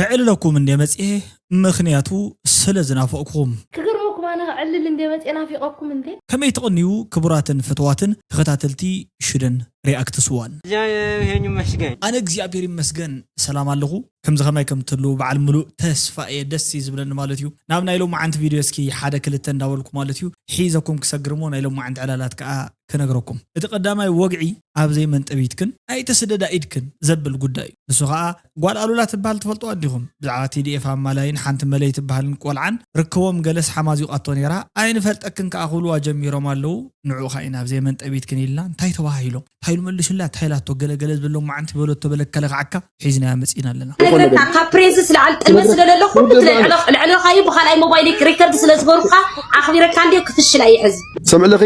ከዕልለኩም እንደ መጽኤ፣ ምኽንያቱ ስለ ዝናፈቕኩም። ክገርመኩም ኣነ ክዕልል እንደ መጽኤ ናፊቐኩም እንዴ። ከመይ ትቕንዩ ክቡራትን ፍትዋትን ተኸታተልቲ ሽደን ሪኣክትስ ዋን? እግዚኣብሔር ይመስገን። ኣነ እግዚኣብሔር ይመስገን ሰላም ኣለኹ። ከምዚ ከማይ ከም ትህልዉ በዓል ምሉእ ተስፋ እየ። ደስ እዩ ዝብለኒ ማለት እዩ። ናብ ናይ ሎማዓንቲ ቪድዮ እስኪ ሓደ ክልተ እንዳበልኩ ማለት እዩ ሒዘኩም ክሰግር እሞ ናይ ሎማዓንቲ ዕላላት ከዓ ክነግረኩም። እቲ ቀዳማይ ወግዒ ኣብ ዘይመንጠቢትክን ኣይተስደዳ ኢድክን ዘብል ጉዳይ እዩ። ንሱ ከዓ ጓል ኣሉላ ትበሃል ትፈልጥዋ እንዲኹም? ብዛዕባ ቲ ዲ ኤፍ ኣማላይን ሓንቲ መለይ ትበሃልን ቆልዓን ርክቦም ገለስ ሓማዚቋቶ ነይራ። ኣይንፈልጠክን ከዓ ክብልዋ ጀሚሮም ኣለዉ። ንዑ ከዓ ኢና ኣብ ዘይመንጠቢትክን ኢልና እንታይ ተባሂሎም? እንታይ ኢሉ መልሱላ? እንታይ ኢላቶ? ገለ ገለ ዝበሎ መዓንቲ በለቶ በለካ ለኽዓካ ሒዝናያ መጺእና ኣለና። ነግረካ ካብ ፕሬንስስ ለዓል ጥልመት ስለለለኹ ልዕለኻዩ ብኻልኣይ ሞባይል ሪከርድ ስለ ዝገሩካ ኣኽቢረካ እንዲ ክፍሽል ኣይሕዝ ሰምዕለኺ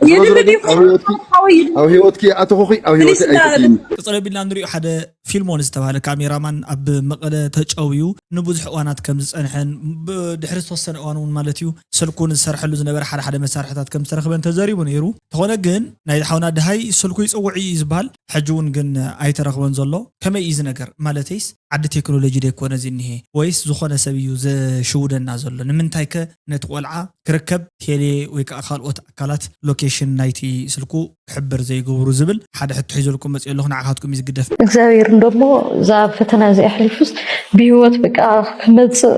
ይድልድ ዝረዝረኒ ይኹን ኣብ ህይወትኪ ሓወይ ይድልድ ኣብ ህይወትኪ ኣተኹኺ ኣብ ህይወትኪ ፕሊስ ኣይፈትኒ ቀጸለ ቢልና ንሪኦ ሓደ ፊልሞን ዝተባህለ ካሜራማን ኣብ መቐለ ተጨውዩ ንብዙሕ እዋናት ከም ዝጸንሐን ብድሕሪ ዝተወሰነ እዋን እውን ማለት እዩ ስልኩ ንዝሰርሐሉ ዝነበረ ሓደ ሓደ መሳርሕታት ከም ዝተረኽበን ተዘሪቡ ነይሩ። እንተኾነ ግን ናይ ሓውና ድሃይ ስልኩ ይጽውዕ እዩ ዝበሃል ሕጂ እውን ግን ኣይተረኽበን ዘሎ። ከመይ እዩ እዚ ነገር? ማለተይስ ዓዲ ቴክኖሎጂ ዶ ይኮነ እዚ እኒሄ ወይስ ዝኾነ ሰብ እዩ ዘሽውደና ዘሎ? ንምንታይ ከ ነቲ ቆልዓ ክርከብ ቴሌ ወይ ከዓ ካልኦት ኣካላት ሎኬሽን ናይቲ ስልኩ ክሕብር ዘይገብሩ ዝብል ሓደ ሕቶ ሒዘልኩም መፅእ ኣለኹ። ንዓኻትኩም እዩ ዝግደፍ። እግዚኣብሔር እንደሞ እዛ ፈተና እዚኣ ኣሕሊፉስ ብህይወት በቃ ክመፅእ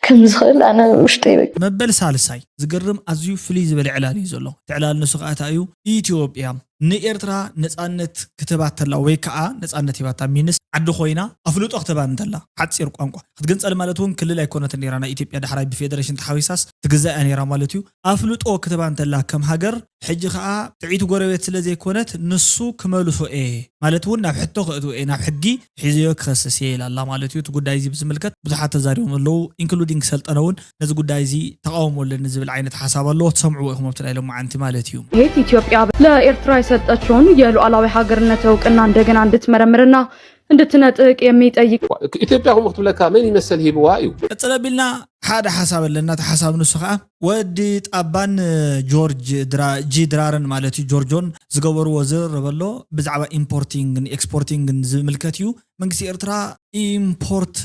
ከም ዝኽእል ኣነ ውሽጠይ በቃ መበል ሳልሳይ ዝገርም ኣዝዩ ፍልይ ዝበለ ዕላል እዩ ዘሎ። እቲ ዕላል ንሱ ከዓ እንታይ እዩ? ኢትዮጵያ ንኤርትራ ነጻነት ክትህባ እንተላ ወይ ከዓ ነጻነት ሂባታ ሚንስ ዓዲ ኮይና ኣፍልጦ ክትህባ እንተላ ሓፂር ቋንቋ ክትግንፀል ማለት እውን ክልል ኣይኮነትን ነይራ ናይ ኢትዮጵያ ዳሕራይ ብፌደሬሽን ተሓዊሳስ ትግዛእ እያ ነይራ ማለት እዩ ኣፍልጦ ክትህባ እንተላ ከም ሃገር ሕጂ ከዓ ጥዒቲ ጎረቤት ስለ ዘይኮነት ንሱ ክመልሶ እየ ማለት እውን ናብ ሕቶ ከእትዎ እየ ናብ ሕጊ ሒዘዮ ክኸስስ እየ ኢላ ኣላ ማለት እዩ እቲ ጉዳይ እዚ ብዝምልከት ብዙሓት ተዛሪቦም ኣለዉ ኢንክሉዲንግ ሰልጠነ እውን ነዚ ጉዳይ እዚ ተቃውሞ ኣለኒ ዝብል ዓይነት ሓሳብ ኣለዎ ትሰምዕዎ ኢኹም ኣብቲ ናይ ሎማዓንቲ ማለት እዩ ሄት ኢትዮጵያ ለኤርትራ የሰጠችውን የሉዓላዊ ሀገርነት እውቅና እንደገና እንድትመረምርና እንድትነጥቅ የሚጠይቅ ኢትዮጵያ ከምኡ ክትብለካ መን ይመሰል ሂብዋ እዩ ቀፅለ ቢልና ሓደ ሓሳብ ኣለና እቲ ሓሳብ ንሱ ከዓ ወዲ ጣባን ጆርጅ ጂ ድራርን ማለት እዩ ጆርጆን ዝገበርዎ ዝርርብ ኣሎ ብዛዕባ ኢምፖርቲንግን ኤክስፖርቲንግን ዝምልከት እዩ መንግስቲ ኤርትራ ኢምፖርት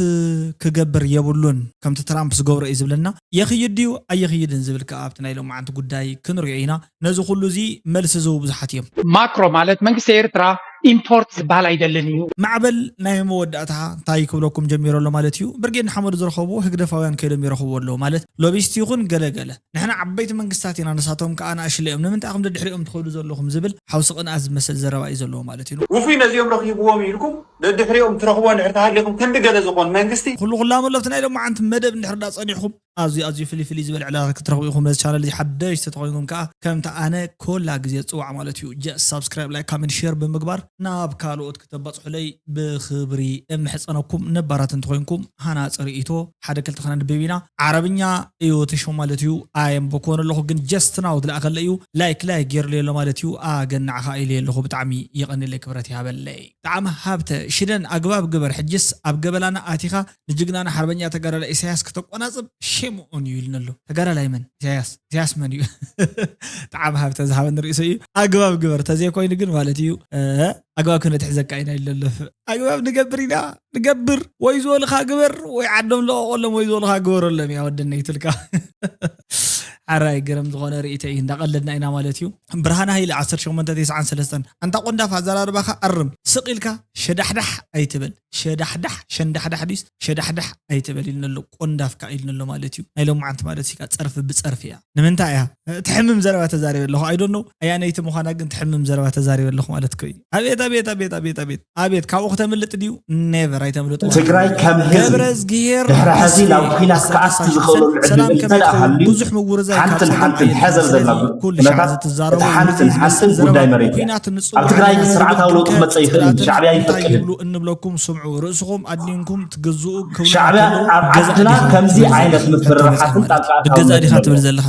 ክገብር የብሉን ከምቲ ትራምፕ ዝገብሮ እዩ ዝብለና የኽይድ ድዩ ኣየኽይድን ዝብል ከዓ ኣብቲ ናይ ሎማዓንቲ ጉዳይ ክንሪኦ ኢና ነዚ ኩሉ እዚ መልሲ ዝህቡ ብዙሓት እዮም ማክሮ ማለት መንግስቲ ኤርትራ ኢምፖርት ዝበሃል ኣይደልን እዩ ማዕበል ናይ መወዳእታ እንታይ ክብለኩም ጀሚሩ ኣሎ ማለት እዩ ብርጌድ ንሓመዱ ዝረኸብዎ ህግደፋውያን ከይዶም ይረኽብዎ ኣለዉ ማለት ሎቢስት ይኹን ገለገለ ንሕና ዓበይቲ መንግስታት ኢና ንሳቶም ከዓ ንኣሽለ እዮም ንምንታይ ኢኹም ደድሕሪኦም ትኸዱ ዘለኹም ዝብል ሓውሲ ቅንኣት ዝመስል ዘረባ እዩ ዘለዎ ማለት እዩ ውፉይ ነዚኦም ረኺብዎም ኢልኩም ደድሕሪኦም ትረኽቦ እንድሕር ተሃሊኹም ክንዲ ገለ ዝኾን መንግስቲ ኩሉ ኩላሙ ኣለፍቲ ናይ ሎማዓንቲ መደብ እንድሕር ዳ ጸኒሕኩም ኣዝዩ ኣዝዩ ፍልይ ፍልይ ዝበለ ዕላላት ክትረኽቡ ኢኹም ነዚ ቻነል እዚ ሓደሽቲ ተኾይንኩም ከዓ ከምቲ ኣነ ኮላ ግዜ ዝፅዋዕ ማለት እዩ ጀስ ሳብስክራይብ ላይክ ካመንት ሼር ብምግባር ናብ ካልኦት ክተባፅሑለይ ብኽብሪ እምሕፀነኩም ነባራት እንተኾይንኩም ሃናፂ ርእይቶ ሓደ ክልተ ክነንብብ ኢና ዓረብኛ እዩ እቲ ሽሙ ማለት እዩ ኣየም በኮን ኣለኹ ግን ጀስት ናው ዝለኣኸለ እዩ ላይክ ላይክ ገይርለይ ኣሎ ማለት እዩ ኣገናዕኻ ኢለ ኣለኹ ብጣዕሚ የቐንለይ ክብረት ይሃበለይ ጣዕሚ ሃብተ ሽደን ኣግባብ ግበር ሕጅስ ኣብ ገበላና ኣቲኻ ንጅግናና ሓርበኛ ተጋዳላይ ኢሳያስ ክተቆናጽብ ሼም ኦን ዩ ኢልነሉ ተጋዳላይ መን ኢሳያስ ኢሳያስ መን እዩ ጣዕሚ ሃብተ ዝሃበኒ ርእሱ እዩ ኣግባብ ግበር ተዘይኮይኑ ግን ማለት እዩ ኣግባብ ክንትሕዘካ ኢና ኢለለፍ ኣግባብ ንገብር ኢና ንገብር ወይ ዝበልኻ ግበር ወይ ዓዶም ለቐቆሎም ወይ ዝበልኻ ግበረሎም እያ ወደነ ይትልካ ሓራይ ግርም ዝኾነ ርእይቶ እዩ እንዳቐለድና ኢና ማለት እዩ ብርሃነ ሃይለ ዓሰርተ ሸሞንተ ተስዓን ሰለስተን ኣንታ ቆንዳፍ ኣዘራርባኻ ኣርም ስቕ ኢልካ ሸዳሕዳሕ ኣይትበል ሸዳሕዳሕ ሸንዳሕዳሕ ድዩስ ሸዳሕዳሕ ኣይትበል ኢልነሎ ቆንዳፍካ ኢልነሎ ማለት እዩ ናይ ሎማዓንቲ ማለት ሲካ ፀርፊ ብፀርፊ እያ ንምንታይ እያ ትሕምም ዘረባ ተዛሪበ ኣለኹ ኣይዶኖ ኣያነይቲ ምዃና ግን ትሕምም ዘረባ ተዛሪበ ኣለኹ ማለት እኮ እዩ ኣቤት ኣቤት ኣቤት ኣቤት ኣቤት ኣቤት ካብኡ ክተምልጥ ድዩ ኔቨር ኣይተምልጥ ትግራይ ከም ህዝቢ ድሕሪ ሕዚ ናብ ኲናት ክኣቱ ዝኽእለሉ ዕድል እንተ ደኣ ሃልዩ ሓንትን ሓንትን ሕዘር ዘላ ኩነታት እቲ ሓንትን ሓንትን ጉዳይ መሬት እያ ኣብ ትግራይ ስርዓታዊ ለውጢ ክመፀ ይኽእል ሻዕብያ ይፈቅድን እንብለኩም ስምዑ ርእስኹም ኣድኒንኩም ትግዝኡ ሻዕብያ ኣብ ዓድና ከምዚ ዓይነት ምፍርራሓትን ጣልቃ ብገዛ ዲኻ ትብል ዘለኻ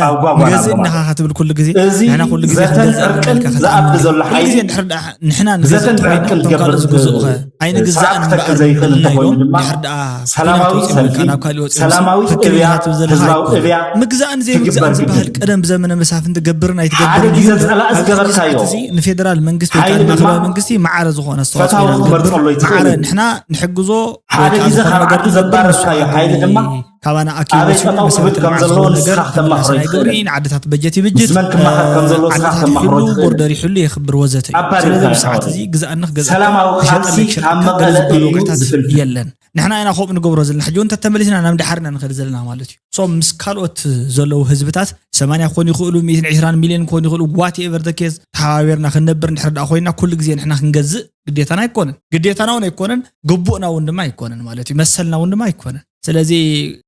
ኣጓጓ ንገዝእ ናበራ። እናኻ ክትብል ኩሉ ግዜ እዚ ንሕና ኩሉ ግዜ ዘተን ክንገዝእ ዕርቅን ኢልካ ዝኣቢ ክትኣምን ዘሎ ኩሉ ሓይሊ ግዜ እንድሕር ደኣ ንሕና ንገዝእ ብዘተን እንተኾይና ዕርቅን እቶም ካልኦት ዝገብር ዝገዝኡ ኸ ኣይንግዛእን ስርዓት ክተክእ እምበኣር ዘይኽእል እንብልና ኢሎም እንተኾይኑ ድማ እንድሕር ደኣ ሰላማዊ ኩናት ወፂኡ ሰልፊ መካን ኣብ ካልእ ወፂኡ ሰላማዊ ትክክል እብያ ኢኻ ትብል ዘለኻ ህዝባዊ ኣይኮነን። እብያ ምግዛእን ክግበር ዘይምግዛእን ዝበሃል ግድን ቀደም ብዘመነ መሳፍንቲ ገብርን ሓደ ኣይትገብርን እዩ ግዜ እምበር ጸላኢ ኣብዚ ዝገበርካዮ ሰዓት እዚ ንፌደራል መንግስቲ ወይ ሓይሊ ከዓ ድማ ማእከላዊ መንግስቲ ማዕረ ዝኾነ ኣስተዋፅኦ ፈታዊ ኢና ንገብር። ክመርጸሉ ማዕረ ኣይትኽእልን። ንሕና ንሕግዞ ሓደ ወይ ከዓ ግዜ ዝኾነ ካብ ነገር ዓዲ ንገብር ንሱ ዘባረርካዮ ዓዲ ሓይሊ ድማ ካባና ኣኪቡ ኣበይ ወፂኡ ጠጠው ክብል መሰረተ ከም ልምዓት ዘለዎ ዝኾነ ንስኻ ነገር ክምለሰና ክተማኽሮ ይገብር እዩ። ኣይትኽእልን። ንዓድታት በጀት ይብጅት፣ ምስ መን ክማኸር ከም ዘለዎ ንስኻ ዓድታት ክተማኽሮ ይሕሉ፣ ኣይትኽእልን። ቦርደር ይሕሉ፣ የኽብር ወዘተ እዩ። ስለዚ ኣባሪርካዮ ኣብዚ ሰዓት ሓወይ። እዚ ግዛእኒ ክገዝእ ሰላማዊ ክሸጠኒ ቃልሲ ክሸጥካ ካብ መቐለ ገዝእ ዝበሃሉ እዩ ወግዕታት ዝፍልፍል። የለን። ንሕና ኢና ከምኡ ንገብሮ ዘለና። ሕጂ እውን እንተተመሊስና ናብ ድሓር ኢና ንኸድ ዘለና ማለት እዩ። ሶም ምስ ካልኦት ዘለዉ ህዝብታት ሰማንያ ክኾኑ ይኽእሉ፣ ሚእትን ዕስራን ሚልዮን ክኾኑ ይኽእሉ፣ ዋትኤቨር ደ ኬዝ ተሓባቢርና ክንነብር እንድሕር ደኣ ኮይና ኩሉ ግዜ ንሕና ክንገዝእ ግዴታና ኣይኮነን። ግዴታና እውን ኣይኮነን፣ ግቡእና እውን ድማ ኣይኮነን ማለት እዩ። መሰልና እውን ድማ ኣይኮነን። ስለዚ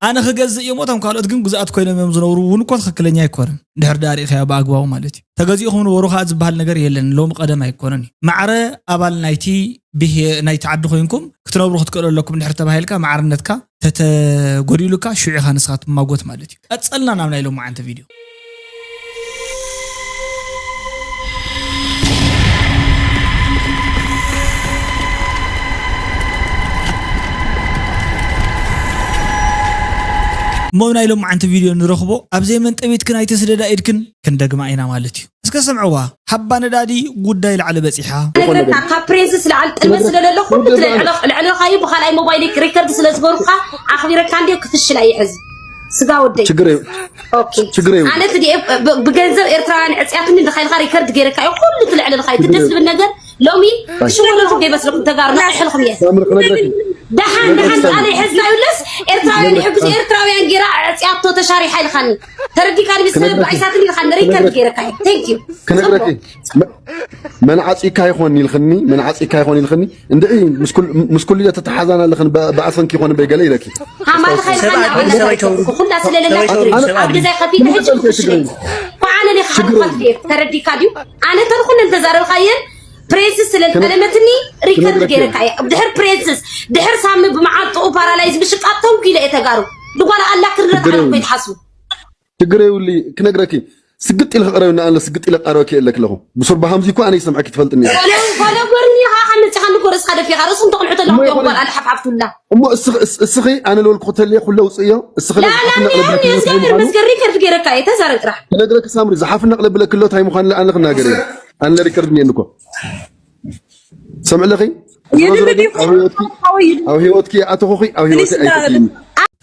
ኣነ ክገዝእ እዮም፣ እቶም ካልኦት ግን ግዙኣት ኮይኖም እዮም ዝነብሩ እውን እኮ ትኽክለኛ ኣይኮነን። እንድሕር ደኣ ርኢኻዮ ብኣግባቡ ማለት እዩ። ተገዚእኹም ንበሩ ከዓ ዝበሃል ነገር የለን። ሎሚ ቀደም ኣይኮነን እዩ። ማዕረ ኣባል ናይቲ ብሄ ናይቲ ዓዲ ኮይንኩም ክትነብሩ ክትክእሉ ኣለኩም እንድሕር ተባሂልካ ማዕርነትካ ተተጎዲሉካ ሽዑ ኢኻ ንስኻ ትማጎት ማለት እዩ። ቀጸልና ናብ ናይ ሎማዓንቲ ቪድዮ። እሞ ናይ ሎማዓንቲ ቪድዮ ንረኽቦ ኣብ ዘይመንጠቢትክን ኣይተስደዳ ኢድክን ክንደግማ ኢና ማለት እዩ። እስከ ሰምዕዋ። ሃባ ነዳዲ ጉዳይ ላዕሊ በጺሓ። ነግረካ ካብ ፕሬንስስ ላዕሊ ጥልመት ስለለሎ ኩሉ ትለዕለኻዩ ብካልኣይ ሞባይል ሪከርድ ስለ ዝገሩካ ኣኽቢረካ እንዲ ክፍሽል ኣይሕዝ ስጋ ወደይ ችግር የብ- ኦኬ ችግር የብሉ። ኣነ ትዲ ብገንዘብ ኤርትራውያን ዕፅያትኒ እንድካ ኢልካ ሪከርድ ገይረካ እዩ ኩሉ ትልዕለልካ እዩ ትደስ ዝብል ነገር ሎሚ ሽወለቱ ከይመስለኩም ተጋሩ ነቅሕልኩም እየ ሳምሪ ክነግረኪ ደሓን ደሓን ቃለ ይሕዝና ይብለስ ኤርትራውያን ይሕግዙ ኤርትራውያን ጌራ ዕፅያቶ ተሻሪሓ ኢልካኒ ተረዲካ ንብሰብ ባይሳትኒ ኢልካ ሪከርድ ገይረካ እዩ thank you ክነግረኪ መ- መን ዓፂካ ይኾን ኢልክኒ መን ዓፂካ ይኾን ኢልክኒ እንድዒ ምስ ኩል- ምስ ኩሉ ተተሓዛና ኣለኽን ብኣሰንኪ ይኾን በይ ገለ ኢለኪ ሃማልኻ ኢልካ ኩላ ስለለካ ኣብ ገዛይ ከፊተ ሕጂ ክፍሽለይ ኳዓነ ኔ ክሓልፋ ተረዲካ ድዩ ኣነ ተንኩን እንተዛረብካየን ፕሬንስስ ስለ ዝጠለመትኒ ሪከርድ ገይረካ እየ ድሕር ፕሬንስስ ድሕር ሳሚ ብመዓልጥኡ ፓራላይዝ ምሽቃብ ተንኩ ኢለ እየ ተጋሩ ንጓል ኣላ ክርረት ኣለኩ ይትሓስቡ ችግር የብሉ ክነግረኪ ስግጥ ኢለ ክቕረብ ንኣለ ስግጥ ኢለ ቀረበኪ የለክ ኣለኹ ብሱር ብሃምዚ እኮ ኣነ ይሰምዐኪ ትፈልጥኒ ኢኺ። ፎሎወርኒ ኢኻ ካብ መፅኻ ንኮ ርእስኻ ደፊኻ ርእሱ እንተቕንሑ ተላ እዮም ጓል ኣልሓፍሓፍቱላ እሞ እስኺ እስ- እስኺ ኣነ ልበልኩ ተልየ ኩለ ውፅእዮ እስኺ ላላሚያኒ እግዚኣብሔር መስገን ሪከርድ ገይረካ እየ ተዛረብ ጥራሕ ክነግረኪ ሳምሪ ዝሓፍና ቅለብለክሎ እንታይ ምዃኑ ኣነ ክናገር እየ ኣነ ሪከርድ እኒአኒ እኮ ሰምዕለኺ ዞሮ ዞሮ ግን ኣብ ህይወትኪ ኣብ ህይወትኪ ኣተኹኺ ኣብ ህይወት ኣይትእትይኒ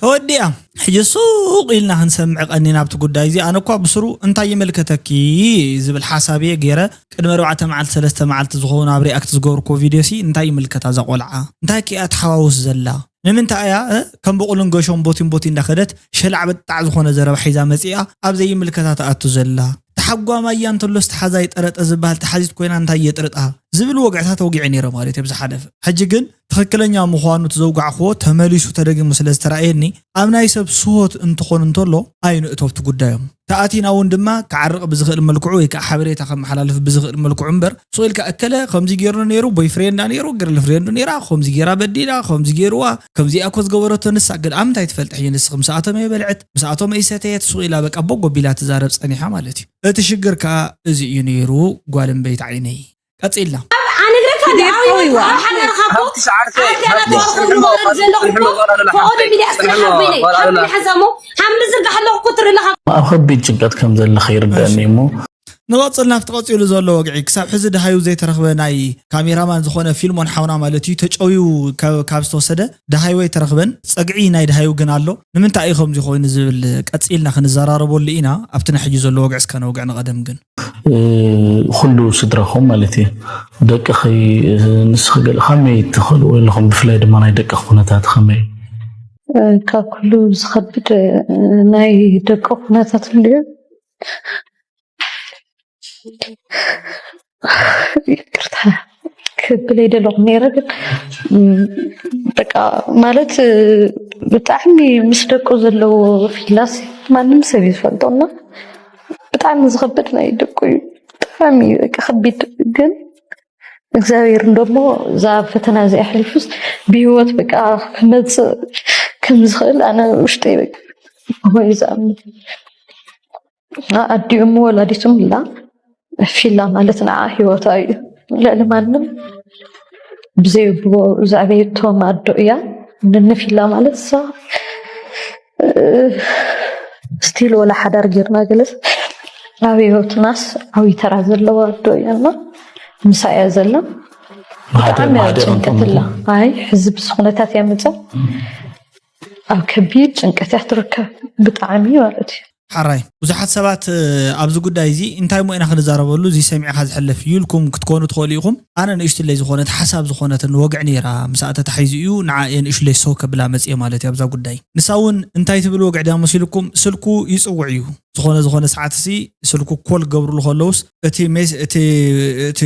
ተወዲኣ ሕጂ ሱቕ ኢልና ክንሰምዕ ቀኒና ኣብቲ ጉዳይ እዚ ኣነ እኳ ብስሩ እንታይ ይምልከተኪ ዝብል ሓሳብ እየ ገይረ ቅድሚ ኣርባዕተ መዓልቲ ሰለስተ መዓልቲ ዝኸውን ኣብ ሪኣክት ዝገብርክዎ ቪድዮ ሲ እንታይ ይምልከታ እዛ ቆልዓ እንታይ ከኣ ትሓዋውስ ዘላ ንምንታይ እያ እ? ከም ብቑልን ገሾን ቦቲን ቦቲ እንዳኸደት ሸላዕ በጣዕ ዝኾነ ዘረባ ሒዛ መፂኣ ኣብ ዘይምልከታ ትኣቱ ዘላ ተሓጓማያ እንተሎስ ተሓዛይ ጠረጠ ዝበሃል ተሓዚት ኮይና እንታይ የጥርጣ ዝብል ወግዕታት ወጊዐ ነይረ ማለት እየ ብዝሓለፈ ሕጂ ግን ትኽክለኛ ምዃኑ እቲ ዘውጋዕክዎ ተመሊሱ ተደጊሙ ስለ ዝተረኣየኒ ኣብ ናይ ሰብ ስሆት እንትኾን እንተሎ ኣይንእቶ ኣብቲ ጉዳዮም ተኣቲና እውን ድማ ክዓርቕ ብዝኽእል መልክዑ ወይ ከዓ ሓበሬታ ከመሓላልፍ ብዝኽእል መልክዑ እምበር ሱቕ ኢልካ እከለ ከምዚ ገይሩ ነይሩ ቦይፍሬንዳ ነይሩ ገርልፍሬንዱ ነይራ ከምዚ ገይራ በዲላ ከምዚ ገይርዋ ከምዚኣ እኮ ዝገበረቶ ንሳ ግን ኣብ ምንታይ ትፈልጢ ሕጂ ንስኺ ምስኣቶም እየ በልዐት ምስኣቶም እይ ሰተየት ሱቕ ኢላ በቃ ቦጎ ቢላ ትዛረብ ጸኒሓ ማለት እዩ እቲ ሽግር ከዓ እዚ እዩ ነይሩ ጓል እምበይት ዓይነይ ቀፂልና ኣነግረካ ዲኣዊ ኣብ ሓዳርካ እኮ ዓዲ ኣናተዋርኩም ዝወርድ ዘለኹ እኮ ፈቐዶ ሚድያ ስራሕ ኣቦይነይ ሓምሊ ሓዛሞ ሓምሊ ዝርጋሕ ኣለኹ እኮ ትርኢ ኣለኻ ኣብ ከቢድ ጭንቀት ከም ዘለኺ ይርደኣኒ እሞ ንቐፅል ናብቲ ቀፂሉ ዘሎ ወግዒ ክሳብ ሕዚ ደሃዩ ዘይተረኽበ ናይ ካሜራማን ዝኾነ ፊልሞን ሓውና ማለት እዩ ተጨውዩ ካብ ዝተወሰደ ደሃዩ ኣይተረኽበን ፀግዒ ናይ ደሃዩ ግን ኣሎ ንምንታይ እዩ ከምዚ ኮይኑ ዝብል ቀፂልና ክንዘራረበሉ ኢና ኣብቲ ናይ ሕጂ ዘሎ ወግዒ እስከ ነውግዕ ንቐደም ግን ኩሉ ስድራኹም ማለት እዩ ደቅኺ ንስኺ ገለ ከመይ ትኽእልዎ ኣለኹም ብፍላይ ድማ ናይ ደቅኺ ኩነታት ከመይ ካብ ኩሉ ዝኸብድ ናይ ደቂ ኩነታት እንድዩ ይቅርታ ክብል ኣይደለኹም ነይረ ግን በቃ ማለት ብጣዕሚ ምስ ደቁ ዘለዎ ፊላስ ማንም ሰብ እዩ ዝፈልጦ እና ብጣዕሚ ዝኸብድ ናይ ደቁ እዩ ብጣዕሚ በቃ ከቢድ ግን እግዚኣብሔር እንደሞ እዛ ፈተና እዚኣ ኣሕሊፉስ ብህይወት በቃ ክመፅእ ከም ዝኽእል ኣነ ውሽጠይ በቃ እዩ ዝኣምን ኣዲኡም ወላዲቱም ላ ፊላ ማለት ንዓ ህይወታ እዩ። ልዕሊ ማንም ብዘይ ብቦ ዘዕበየቶም ኣዶ እያ። ንንፊላ ማለት እሳ ስቲል ወላ ሓዳር ጌርና ገለስ ኣብ ህይወትናስ ዓብይ ተራ ዘለዋ ኣዶ እያ እና ምሳ እያ ዘላ። ብጣዕሚ እያ ጭንቀትላ። ኣይ ሕዚ ብስ ኩነታት እያ መፅኣ ኣብ ከቢድ ጭንቀት እያ ትርከብ ብጣዕሚ ማለት እዩ። ሓራይ ብዙሓት ሰባት ኣብዚ ጉዳይ እዚ እንታይ ሞ ኢና ክንዛረበሉ፣ እዚ ሰሚዕካ ዝሕለፍ እዩ ኢልኩም ክትኮኑ ትኽእሉ ኢኹም። ኣነ ንእሽትለይ ዝኾነት ሓሳብ ዝኾነትን ወግዕ ነይራ፣ ምስኣ ተታሒዙ እዩ ንዓ እየ ንእሽለይ ሰው ከብላ መፅየ ማለት እዩ ኣብዛ ጉዳይ። ንሳ እውን እንታይ ትብል ወግዕ ድያ መሲልኩም፣ ስልኩ ይፅውዕ እዩ። ዝኾነ ዝኾነ ሰዓት ሲ ስልኩ ኮል ገብርሉ ከለውስ እቲ ሜስ እቲ እቲ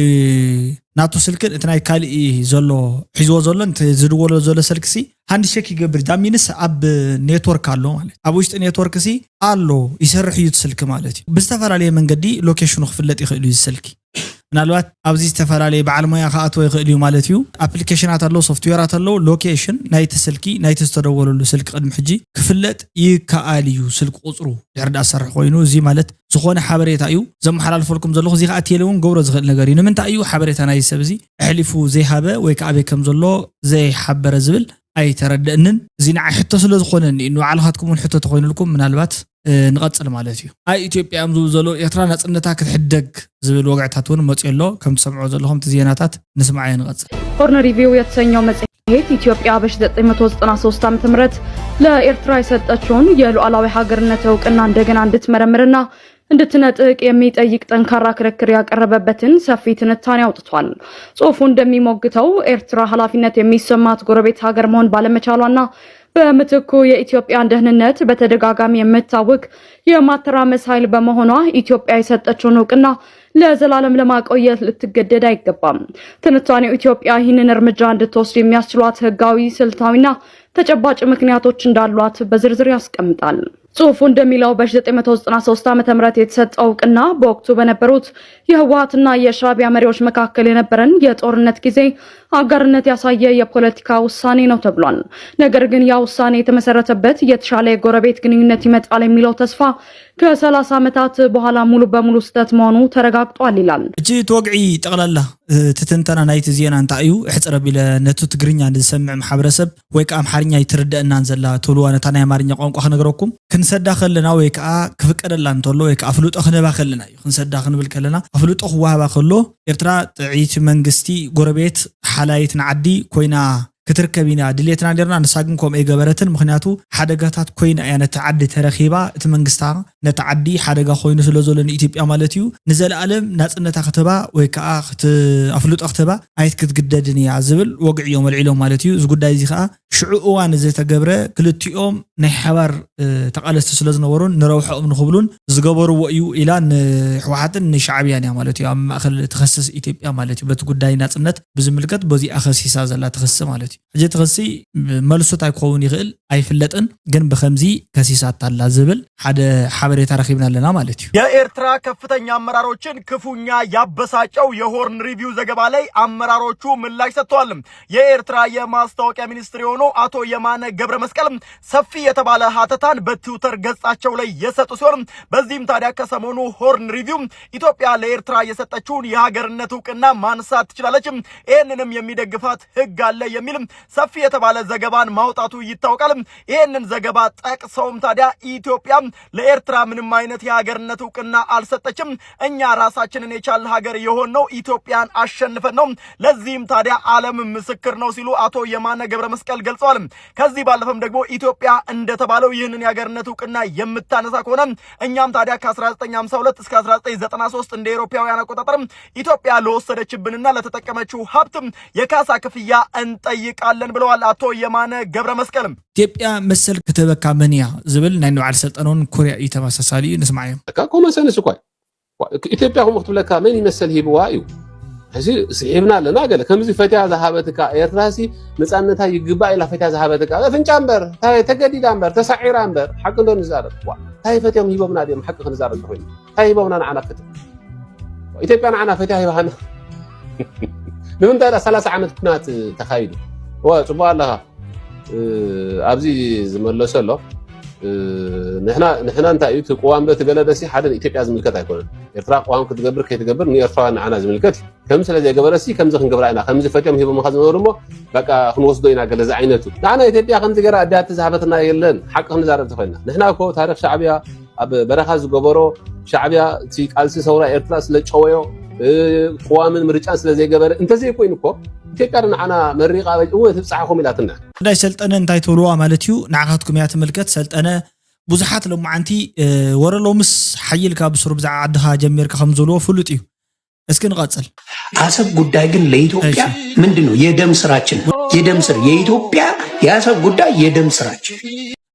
ናቱ ስልክን እቲ ናይ ካልእ ዘሎ ሒዝዎ ዘሎን እቲ ዝድወሎ ዘሎ ስልክሲ ሃንድሸክ ይገብር። ዳሚንስ ኣብ ኔትወርክ ኣሎ ማለት ኣብ ውሽጢ ኔትወርክ ሲ ኣሎ ይሰርሕ እዩ እቲ ስልኪ ማለት እዩ። ብዝተፈላለየ መንገዲ ሎኬሽኑ ክፍለጥ ይኽእል እዩ እዚ ስልኪ። ምናልባት ኣብዚ ዝተፈላለየ በዓል ሞያ ክኣትዎ ይኽእል እዩ ማለት እዩ። ኣፕሊኬሽናት ኣለዉ፣ ሶፍትዌራት ኣለዉ። ሎኬሽን ናይቲ ስልኪ ናይቲ ዝተደወለሉ ስልኪ ቅድሚ ሕጂ ክፍለጥ ይከኣል እዩ። ስልኪ ቁፅሩ ድሕሪ ዳኣ ዝሰርሕ ኮይኑ እዚ ማለት ዝኾነ ሓበሬታ እዩ ዘመሓላልፈልኩም ዘለኹ። እዚ ከዓ ቴሌ እውን ገብሮ ዝኽእል ነገር እዩ። ንምንታይ እዩ ሓበሬታ ናይ ሰብ እዚ ኣሕሊፉ ዘይሃበ ወይ ከዓ ኣበይ ከም ዘሎ ዘይሓበረ ዝብል ኣይተረደእንን። እዚ ንዓይ ሕቶ ስለ ዝኾነኒ እዩ። ንባዕልኻትኩም እውን ሕቶ ተኾይኑልኩም ምናልባት ንቐፅል ማለት እዩ። ኣብ ኢትዮጵያ እዮም ዝብሉ ዘለዉ ኤርትራ ናፅነታ ክትሕደግ ዝብል ወግዕታት እውን መፅዮ ኣሎ። ከም ትሰምዖ ዘለኹም እቲ ዜናታት ንስማዓዮ ንቐፅል። ሆርን ሪቪው የተሰኘው መጽሔት ኢትዮጵያ በ1993 ዓ.ም ለኤርትራ የሰጠችውን የሉዓላዊ ሀገርነት እውቅና እንደገና እንድትመረምርና እንድትነጥቅ የሚጠይቅ ጠንካራ ክርክር ያቀረበበትን ሰፊ ትንታኔ አውጥቷል። ጽሑፉ እንደሚሞግተው ኤርትራ ኃላፊነት የሚሰማት ጎረቤት ሀገር መሆን ባለመቻሏና በምትኩ የኢትዮጵያን ደህንነት በተደጋጋሚ የምታውክ የማተራመስ ኃይል በመሆኗ ኢትዮጵያ የሰጠችውን እውቅና ለዘላለም ለማቆየት ልትገደድ አይገባም። ትንታኔው ኢትዮጵያ ይህንን እርምጃ እንድትወስድ የሚያስችሏት ህጋዊ፣ ስልታዊና ተጨባጭ ምክንያቶች እንዳሏት በዝርዝር ያስቀምጣል። ጽሑፉ እንደሚለው በ1993 ዓ.ም የተሰጠው እውቅና በወቅቱ በነበሩት የህወሓትና የሻዕቢያ መሪዎች መካከል የነበረን የጦርነት ጊዜ አጋርነት ያሳየ የፖለቲካ ውሳኔ ነው ተብሏል። ነገር ግን ያ ውሳኔ የተመሰረተበት የተሻለ የጎረቤት ግንኙነት ይመጣል የሚለው ተስፋ ከ30 ዓመታት በኋላ ሙሉ በሙሉ ስህተት መሆኑ ተረጋግጧል ይላል። እቺ ትወግዒ ጠቕላላ እቲ ትንተና ናይቲ ዜና እንታይ እዩ? እሕፅር ኣቢለ ነቲ ትግርኛ ንዝሰምዕ ማሕበረሰብ ወይ ከዓ ኣምሓርኛ ኣይትርደአናን ዘላ ትብልዋ ነታ ናይ ኣማርኛ ቋንቋ ክነግረኩም። ክንሰዳ ከለና ወይ ከዓ ክፍቀደላ እንተሎ ወይ ከዓ ኣፍልጦ ክንህባ ከለና እዩ። ክንሰዳ ክንብል ከለና ኣፍልጦ ክወሃባ ከሎ ኤርትራ ጥዕይቲ መንግስቲ ጎረቤት ሓላይት ንዓዲ ኮይና ክትርከብ ኢና ድሌትና ነርና። ንሳ ግን ከምኡ ኣይገበረትን። ምኽንያቱ ሓደጋታት ኮይና እያ ነቲ ዓዲ ተረኺባ። እቲ መንግስታ ነቲ ዓዲ ሓደጋ ኮይኑ ስለ ዘሎ ንኢትዮጵያ ማለት እዩ ንዘለኣለም ናፅነታ ክትህባ ወይ ከዓ ኣፍልጦ ክትህባ ኣይት ክትግደድን እያ ዝብል ወግዒ እዮም ኣልዒሎም ማለት እዩ። እዚ ጉዳይ እዚ ከዓ ሽዑ እዋን ዝተገብረ ክልቲኦም ናይ ሓባር ተቓለስቲ ስለ ዝነበሩን ንረብሐኦም ንኽብሉን ዝገበርዎ እዩ ኢላ ንህወሓትን ንሻዕብያን እያ ማለት እዩ ኣብ ማእኸል ትኸስስ ኢትዮጵያ ማለት እዩ። በቲ ጉዳይ ናፅነት ብዝምልከት በዚኣ ከሲሳ ዘላ ትኽሲ ማለት እዩ። ሕጂ እቲ ክሲ መልሱ እንታይ ክኸውን ይኽእል ኣይፍለጥን፣ ግን ብኸምዚ ከሲሳታ ኣላ ዝብል ሓደ ሓበሬታ ረኺብና ኣለና ማለት እዩ። የኤርትራ ከፍተኛ አመራሮችን ክፉኛ ያበሳጨው የሆርን ሪቪው ዘገባ ላይ አመራሮቹ ምላሽ ሰጥተዋል። የኤርትራ የማስታወቂያ ሚኒስትር የሆነው አቶ የማነ ገብረ መስቀል ሰፊ የተባለ ሀተታን በትዊተር ገጻቸው ላይ የሰጡ ሲሆን በዚህም ታዲያ ከሰሞኑ ሆርን ሪቪው ኢትዮጵያ ለኤርትራ የሰጠችውን የሀገርነት እውቅና ማንሳት ትችላለች፣ ይህንንም የሚደግፋት ህግ አለ የሚል ሰፊ የተባለ ዘገባን ማውጣቱ ይታወቃል። ይህንን ዘገባ ጠቅሰውም ታዲያ ኢትዮጵያ ለኤርትራ ምንም አይነት የሀገርነት እውቅና አልሰጠችም፣ እኛ ራሳችንን የቻልን ሀገር የሆንነው ኢትዮጵያን አሸንፈን ነው፣ ለዚህም ታዲያ ዓለም ምስክር ነው ሲሉ አቶ የማነ ገብረ መስቀል ገልጸዋል። ከዚህ ባለፈም ደግሞ ኢትዮጵያ እንደተባለው ይህንን የሀገርነት እውቅና የምታነሳ ከሆነ እኛም ታዲያ ከ1952 እስከ 1993 እንደ ኤሮፓውያን አቆጣጠር ኢትዮጵያ ለወሰደችብንና ለተጠቀመችው ሀብት የካሳ ክፍያ እንጠይቃለን ብለዋል አቶ የማነ ገብረ መስቀል። ኢትዮጵያ መሰል ክትህበካ መን እያ ዝብል ናይ ንባዕል ሰልጠነውን ኮርያ እዩ ተመሳሳሊ እዩ። ንስማዓዮ። በቃ ኮመን ሰንስ እኳ ኢትዮጵያ ከምኡ ክትብለካ መን ይመሰል ሂብዋ እዩ። እዚ ስሒብና ኣለና ገለ ከምዚ ፈትያ ዝሃበትካ ኤርትራ ሲ ነፃነታ ይግባእ ኢላ ፈትያ ዝሃበትካ ኣፍንጫ እምበር እንታይ ተገዲዳ እምበር ተሳዒራ እምበር ሓቂ እንዶ ንዛረብ ዋ እንታይ ፈትዮም ሂቦምና ድዮም ሓቂ ክንዛረብ እንተኮይኑ እንታይ ሂቦምና ንዓና ፍትሕ ኢትዮጵያ ንዓና ፈትያ ሂባሃና ንምንታይ ዳ 30 ዓመት ኩናት ተኻይዱ ዋ ፅቡቅ ኣለኻ ኣብዚ ዝመለሰ ኣሎ ንሕና እንታይ እዩ እቲ ቅዋም ዶ እቲ ገለ ዶ ሲ ሓደ ንኢትዮጵያ ዝምልከት ኣይኮነን። ኤርትራ ቅዋም ክትገብር ከይትገብር ንኤርትራውያን ንዓና ዝምልከት እዩ። ከም ስለ ዘይገበረ ሲ ከምዚ ክንገብራ ኢና፣ ከምዚ ፈትዮም ሂቦምኻ ዝነበሩ እሞ በቃ ክንወስዶ ኢና ገለ ዝዓይነቱ። ንዓና ኢትዮጵያ ከምዚ ገይራ ኣዲያት ዝሃበትና የለን። ሓቂ ክንዛረብ ተኾይና ንሕና እኮ ታሪኽ ሻዕብያ ኣብ በረኻ ዝገበሮ ሻዕብያ እቲ ቃልሲ ሰውራ ኤርትራ ስለ ጨወዮ ቅዋምን ምርጫን ስለ ዘይገበረ እንተዘይኮይኑ እኮ ኢትዮጵያ ንዓና መሪቓ እወ ትብፃሕኹም ኢላትና። ጉዳይ ሰልጠነ እንታይ ትብልዋ ማለት እዩ? ንዓኻትኩም እያ ትምልከት። ሰልጠነ ብዙሓት ሎማዓንቲ ወረ ሎምስ ሓይልካ ብስሩ ብዛዕባ ዓድኻ ጀሚርካ ከም ዝብልዎ ፍሉጥ እዩ። እስኪ ንቐጽል። አሰብ ጉዳይ ግን ለኢትዮጵያ ምንድን ነው? የደም ስራችን ነው። የደም ስር የኢትዮጵያ የአሰብ ጉዳይ የደም ስራችን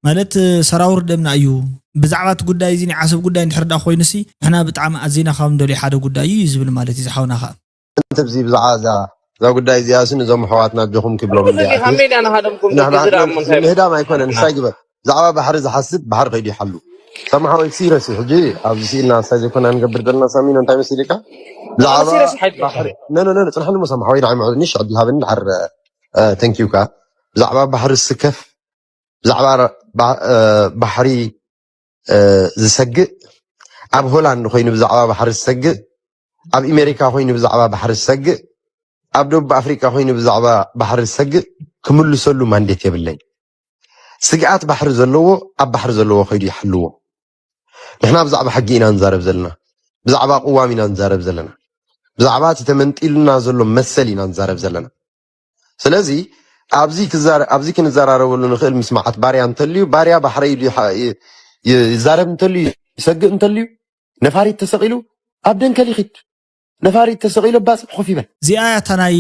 ማለት ሰራውር ደምና እዩ። ብዛዕባ እቲ ጉዳይ እዚ ናይ ዓሰብ ጉዳይ እንድሕር ደኣ ኮይኑሲ ንሕና ብጣዕሚ ኣዚና ካብ እንደልዮ ሓደ ጉዳይ እዩ ዝብል ማለት እዩ ዝሓውና ኸኣ። እንተ ብዚ ብዛዕባ እዛ እዛ ጉዳይ እዚኣ ሲ ነዞም ኣሕዋትና ኣጆኹም ክብሎም እንዲያ። ካብ ሜዳ ንሃደምኩም ንሕና- ተግዝራ እሞ እንታይ ምህዳም ኣይኮነን ንሳ ይግበር። ብዛዕባ ባሕሪ ዝሓስብ ባሕሪ ከይዱ ይሓሉ። ሰማሓወይ ሲረስ እዩ ሕጂ ኣብዚ ስኢልና ንሳ ዘይኮና ንገብር ዘለና ሳሚኖ እንታይ መሲልካ? ብዛዕባ ሲረስ ሓይል ባሕሪ ነ ነ ነ ጽንሓኒ ሞ ሰማሓወይ ድሓይ ምዕሉ ንሽ ዕድል ሃበኒ ድሓር ተንኪዩካ። ብዛዕባ ባሕሪ ዝስከፍ ብዛዕባ ባሕሪ ዝሰግእ፣ ኣብ ሆላንድ ኮይኑ ብዛዕባ ባሕሪ ዝሰግእ፣ ኣብ ኢሜሪካ ኮይኑ ብዛዕባ ባሕሪ ዝሰግእ፣ ኣብ ደቡብ ኣፍሪቃ ኮይኑ ብዛዕባ ባሕሪ ዝሰግእ ክምልሰሉ ማንዴት የብለይ። ስግኣት ባሕሪ ዘለዎ ኣብ ባሕሪ ዘለዎ ከይዱ ይሓልዎ። ንሕና ብዛዕባ ሕጊ ኢና ንዛረብ ዘለና፣ ብዛዕባ ቅዋም ኢና ንዛረብ ዘለና፣ ብዛዕባ እቲ ተመንጢሉና ዘሎ መሰል ኢና ንዛረብ ዘለና። ስለዚ ኣብዚ ክዛረ- ኣብዚ ክንዘራረበሉ ንኽእል ምስ መዓት ባርያ እንተልዩ ባርያ ባሕረይ ድዩ ሓ- ይ- ይ- ይዛረብ እንተልዩ ይሰግእ እንተልዩ ነፋሪት ተሰቒሉ ኣብ ደንከል ይኺድ ነፋሪት ተሰቒሉ ኣብ ባጽዕ ኮፍ ይበል። እዚኣ እያ እታ ናይ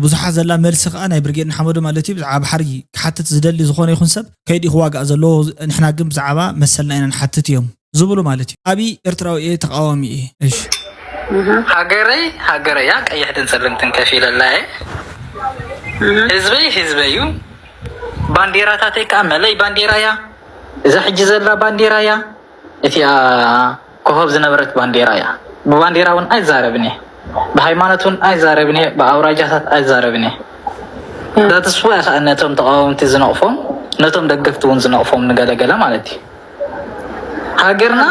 ብዙሓት ዘላ መልሲ ከዓ ናይ ብርጌድ ንሓመዱ ማለት እዩ። ብዛዕባ ባሕሪ ክሓትት ዝደሊ ዝኾነ ይኹን ሰብ ከይዲ ክዋጋእ ዘለዎ ንሕና ግን ብዛዕባ መሰልና ኢና ንሓትት እዮም ዝብሉ ማለት እዩ። ኣብይ ኤርትራዊ እየ ተቃዋሚ እየ። እሺ ሃገረይ ሃገረያ ቀይሕትን ጸለምትን ከፊለላ እየ። ህዝበይ ህዝበይ እዩ። ባንዴራታተይ ከዓ መለይ ባንዴራ እያ። እዛ ሕጂ ዘላ ባንዴራ እያ። እቲኣ ኮኸብ ዝነበረት ባንዴራ እያ። ብባንዴራ እውን ኣይዛረብን እየ። ብሃይማኖት እውን ኣይዛረብን እየ። ብኣውራጃታት ኣይዛረብን እየ። ዳትስዋ ከዓ ነቶም ተቃወምቲ ዝነቕፎም ነቶም ደገፍቲ እውን ዝነቕፎም ንገለገለ ማለት እዩ። ሃገርና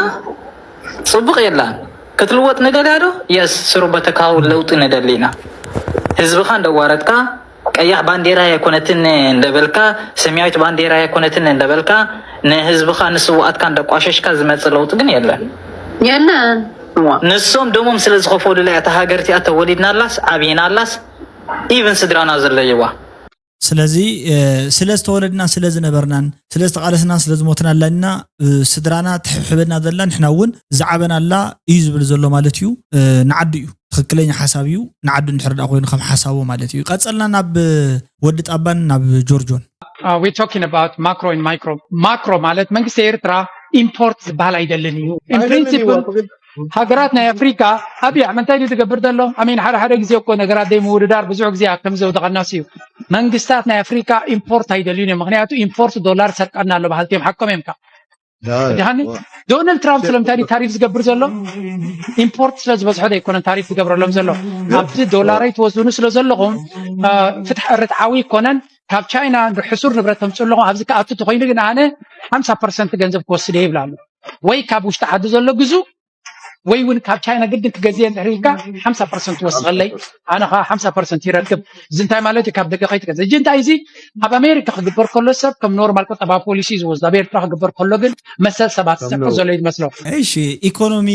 ፅቡቕ የላን ክትልወጥ ንደልያ ዶ? የስ ስሩ በተካዊ ለውጢ ንደሊ ኢና። ህዝብኻ እንደዋረድካ ቀያሕ ባንዴራ የኮነትን እንደበልካ ሰማያዊት ባንዴራ የኮነትን እንደበልካ ንህዝብኻ ንስውኣትካ እንደቋሸሽካ ዝመፅእ ለውጢ ግን የለን። የለን። ንሶም ደሞም ስለ ዝኸፈሉላ እያ እታ ሃገር እቲኣ ተወሊድናላስ ዓብይናላስ ኢቭን ስድራና ዘለይዋ። ስለዚ ስለ ዝተወለድናን ስለ ዝነበርናን ስለ ዝተቓለስናን ስለ ዝሞትናላን ኢና ስድራና ትሕብሕበና ዘላ ንሕና እውን ዝዓበናላ እዩ ዝብል ዘሎ ማለት እዩ። ንዓዱ እዩ ትኽክለኛ ሓሳብ እዩ። ንዓዱ እንድሕር ደኣ ኮይኑ ከም ሓሳቡ ማለት እዩ። ቀጸልና ናብ ወዲ ጣባን ናብ ጆርጆን። Uh, we're talking about macro and micro. Macro ማለት መንግስቲ ኤርትራ ኢምፖርት ዝበሃል ኣይደልን እዩ። In principle ሃገራት ናይ ኣፍሪካ ኣብያ እንታይ ድዩ ዝገብር ዘሎ? ኣሜን ሓደ ሓደ ግዜ እኮ ነገራት ደይ ምውድዳር ብዙሕ ግዜ ከም ዘውደቐናስ እዩ። መንግስታት ናይ ኣፍሪካ ኢምፖርት ኣይደልዩን እዮም። ምክንያቱ ኢምፖርት ዶላር ሰርቀና ኣሎ በሃልቲ እዮም። ሓቆም እዮም ካብ ድሃኒ ዶናልድ ትራምፕ ስለምንታይ ድዩ ታሪፍ ዝገብር ዘሎ? ኢምፖርት ስለ ዝበዝሖ ዶ ኣይኮነን ታሪፍ ዝገብረሎም ዘሎ? ኣብቲ ዶላረይ ትወስኑ ስለ ዘለኹም ፍትሕ ርትዓዊ ይኮነን። ካብ ቻይና ሕሱር ንብረት ተምፅኡ ኣለኹም ኣብዚ ክኣቱ ተኮይኑ ግን ኣነ ሓምሳ ፐርሰንት ገንዘብ ክወስድ እየ ይብል ኣሎ። ወይ ካብ ውሽጢ ዓዲ ዘሎ ግዙ ወይ እውን ካብ ቻይና ግድን ክገዝእ እንድሕር ኢልካ ሓምሳ ፐርሰንት ትወስኸለይ ኣነ ከዓ ሓምሳ ፐርሰንት ይረክብ። እዚ እንታይ ማለት እዩ? ካብ ደገ ከይትገዝእ። እጂ እንታይ እዚ ኣብ ኣሜሪካ ክግበር ከሎ ሰብ ከም ኖርማል ቁጠባ ፖሊሲ እዩ ዝወስድ። ኣብ ኤርትራ ክግበር ከሎ ግን መሰል ሰባት ዝሰፍር ዘሎ እዩ ዝመስሎ። እሺ ኢኮኖሚ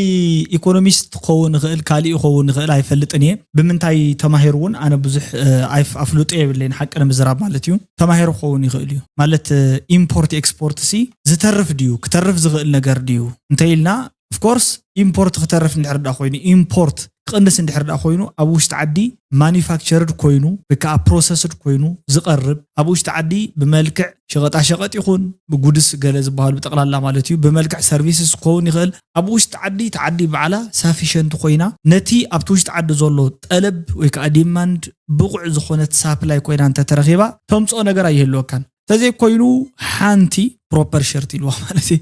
ኢኮኖሚስት ክኸውን ይኽእል ካሊእ ክኸውን ይኽእል ኣይፈልጥን እየ። ብምንታይ ተማሂሩ እውን ኣነ ብዙሕ ኣፍልጦ የብለይን ሓቂ ንምዝራብ ማለት እዩ። ተማሂሩ ክኸውን ይኽእል እዩ ማለት ኢምፖርት ኤክስፖርት ሲ ዝተርፍ ድዩ ክተርፍ ዝኽእል ነገር ድዩ እንተኢልና ኦፍኮርስ ኢምፖርት ክተርፍ እንድሕር ዳ ኮይኑ ኢምፖርት ክቕንስ እንድሕር ዳ ኮይኑ ኣብ ውሽጢ ዓዲ ማኒፋክቸርድ ኮይኑ ወይ ከዓ ፕሮሰስድ ኮይኑ ዝቐርብ ኣብ ውሽጢ ዓዲ ብመልክዕ ሸቐጣሸቐጥ ይኹን ብጉድስ ገለ ዝበሃሉ ብጠቕላላ ማለት እዩ ብመልክዕ ሰርቪስስ ክኸውን ይኽእል ኣብ ውሽጢ ዓዲ እቲ ዓዲ ባዕላ ሳፊሸንት ኮይና ነቲ ኣብቲ ውሽጢ ዓዲ ዘሎ ጠለብ ወይ ከዓ ዲማንድ ብቑዕ ዝኾነት ሳፕላይ ኮይና እንተተረኺባ ተምፅኦ ነገር ኣይህልወካን ተዘይኮይኑ ሓንቲ ፕሮፐር ሸርት ኢልዋ ማለት እዩ።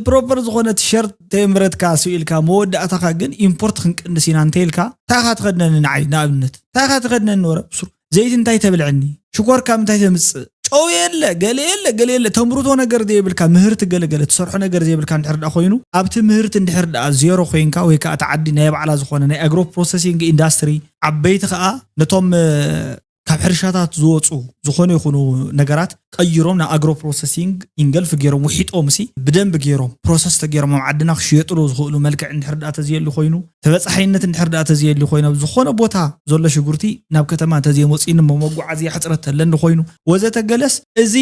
ፕሮፐር ዝኾነት ሸርት ተየምረትካ ስኢልካ መወዳእታኻ ግን ኢምፖርት ክንቅንስ ኢና እንተይልካ እንታይ ኢኻ ትኸድነኒ ንዓይ ንኣብነት እንታይ ኢኻ ትኸድነኒ ወረ ብሱር ዘይቲ እንታይ ተብልዐኒ ሽኮርካ ምንታይ ተምፅእ ጠው የለ፣ ገለ የለ፣ ገለ የለ። ተምርቶ ነገር ዘይብልካ፣ ምህርቲ ገለ ገለ ትሰርሖ ነገር ዘይብልካ እንድሕር ደኣ ኮይኑ፣ ኣብቲ ምህርቲ እንድሕር ደኣ ዜሮ ኮይንካ፣ ወይ ከኣ እቲ ዓዲ ናይ ባዕላ ዝኾነ ናይ ኣግሮ ፕሮሰሲንግ ኢንዳስትሪ ዓበይቲ ከኣ ነቶም ካብ ሕርሻታት ዝወፁ ዝኾነ ይኹኑ ነገራት ቀይሮም ናብ ኣግሮ ፕሮሰሲንግ ኢንገልፍ ገይሮም ውሒጦም ሲ ብደንብ ገይሮም ፕሮሰስ ተገይሮም ኣብ ዓድና ክሽየጥሉ ዝኽእሉ መልክዕ እንድሕር ደኣ ተዘየሉ ኮይኑ፣ ተበፃሓይነት እንድሕር ደኣ ተዘየሉ ኮይኑ፣ ኣብ ዝኾነ ቦታ ዘሎ ሽጉርቲ ናብ ከተማ እንተዘየመፅእኒ እሞ መጓዓዝያ ሕፅረት ተለኒ ኮይኑ ወዘተ ገለስ፣ እዚ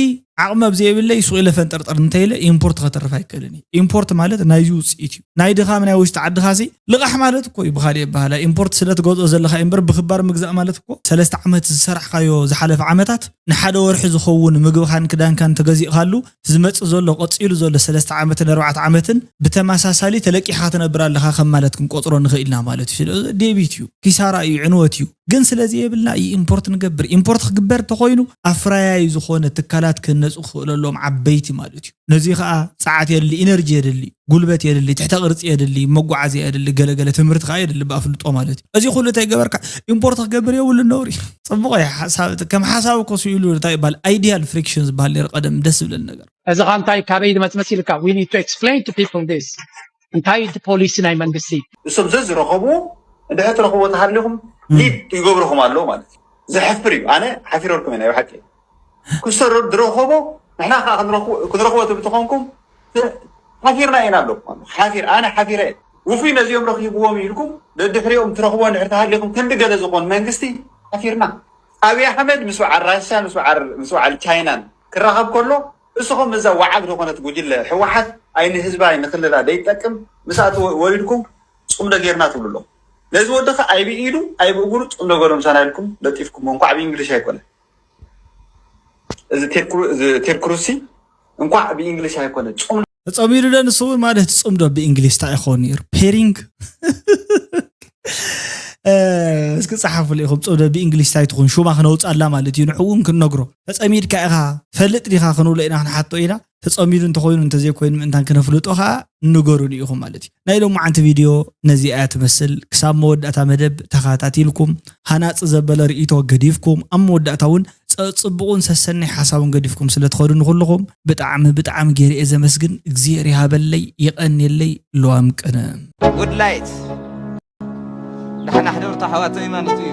ዓቕሚ ኣብ ዘየብለይ ሱቕ ኢለ ፈንጠርጠር እንተኢለ ኢምፖርት ከተርፍ ኣይክእልን እዩ። ኢምፖርት ማለት ናይዚ ውፅኢት እዩ። ናይ ድኻም ናይ ውሽጢ ዓድኻ ሲ ልቓሕ ማለት እኮ እዩ። ብኻሊእ ኣበሃህላ ኢምፖርት ስለ ትገዝኦ ዘለኻ እምበር ብኽባር ምግዛእ ማለት እኮ ሰለስተ ዓመት ዝሰራሕካዮ ዝሓለፈ ዓመታት ንሓደ ወርሒ ዝኸውን ምግብኻን ክዳንካን ተገዚእካሉ እቲ ዝመጽእ ዘሎ ቀጺሉ ዘሎ ሰለስተ ዓመትን ኣርባዕተ ዓመትን ብተመሳሳሊ ተለቂሕካ ትነብር ኣለኻ ከም ማለት ክንቆጽሮ ንኽእል ኢና ማለት እዩ። ስለዚ ዴቢት እዩ፣ ኪሳራ እዩ፣ ዕንወት እዩ። ግን ስለዚ የብልና እዩ ኢምፖርት ንገብር። ኢምፖርት ክግበር እንተኾይኑ ኣፍራያይ ዝኾነ ትካላት ክህነጹ ክኽእለሎም ዓበይቲ ማለት እዩ። ነዚ ኸኣ ጸዓት የድሊ፣ ኢነርጂ የድሊ፣ ጉልበት የድሊ፣ ትሕተ ቅርጺ የድሊ፣ መጓዓዝያ የድሊ፣ ገለገለ ትምህርቲ ኸኣ የድሊ ብኣፍልጦ ማለት እዩ። እዚ ኩሉ እንታይ ገበርካ? ኢምፖርት ክገብር የብሉ ነውሪ። ጽቡቕ እዩ። ሓሳብ ከም ሓሳብ እኮ ስኢሉ እንታይ ይባል? ኣይዲያል ፍሪክሽን ዝበሃል ነይሩ ቀደም ደስ ዝብለኒ ነገር። እዚ ኸኣ እንታይ ካበይ ዝመጽእ መሲልካ? We need to explain to people this። እንታይ እቲ ፖሊሲ ናይ መንግስቲ? እሶም ዘዝረኸብዎ እንድሕር ትረኽብዎ ተሃሊኹም ሊድ ይገብርኹም ኣለዉ ማለት እዩ። ዘሕፍር እዩ። ኣነ ሓፊረልኩም እየ ናይ ብሓቂ። ክሰሩ ዝረኸቦ ንሕና ከዓ ክንረኽቦ ትብሉ ተኾንኩም ሓፊርና ኢና ኣለኩም። ሓፊር ኣነ ሓፊረ እየ። ውፉይ ነዚኦም ረኺብዎም ኢልኩም ደድሕሪኦም ትረኽቦ እንድሕር ተሃሊኹም ክንዲ ገለ ዝኾን መንግስቲ ሓፊርና። ኣብይ ኣሕመድ ምስ በዓል ራሻን ምስ በዓል ቻይናን ክራኸብ ከሎ እስኹም እዛ ወዓግ ዝኾነት ጉጅለ ህወሓት ኣይ ንህዝባ ኣይ ንክልላ ደይጠቅም ምስኣ ወሪድኩም ፅምዶ ጌርና ትብሉ ኣለኹም። ነዚ ወዲ ከ ኣይ ብኢዱ ኣይ ብእግሩ ፅምዶ ገሩ ምሳና ኢልኩም ለጢፍኩም። እንኳዕ ብእንግሊሽ ኣይኮነ እዚ ቴድ ክሩዝ ሲ እንኳዕ ብእንግሊሽ ኣይኮነ ፅምዶ ተፀሚዱ ዶ ንሱ እውን ማለት ፅምዶ ብእንግሊሽ እንታይ ይኸውን ነይሩ? ፔሪንግ እስኪ ጸሓፉ ኢኹም ጽምዶ ብእንግሊሽ እንታይ ትኹን ሹማ ክነውጻላ ማለት እዩ። ንዕኡ እውን ክንነግሮ ተጸሚድካ ኢኻ ፈልጥ ዲኻ ክንብሎ ኢና ክንሓቶ ኢና። ተጸሚዱ እንተኾይኑ እንተዘይኮይኑ ምእንታን ክነፍልጦ ኸኣ ንገሩኒ ኢኹም ማለት እዩ። ናይ ሎማዓንቲ ቪድዮ ነዚኣ እያ ትመስል። ክሳብ መወዳእታ መደብ ተኸታቲልኩም ሃናጺ ዘበለ ርእይቶ ገዲፍኩም ኣብ መወዳእታ እውን ጸጽብቑን ሰሰናይ ሓሳብን ገዲፍኩም ስለ ትኸዱ ንኹልኹም ብጣዕሚ ብጣዕሚ ገይረ እየ ዘመስግን። እግዚኣብሔር ይሃበለይ የቐንየለይ። ለዋም ቅነ። ጉድ ላይት ዳሕና ሕደርታ ኣሕዋተይ ማለት እዩ።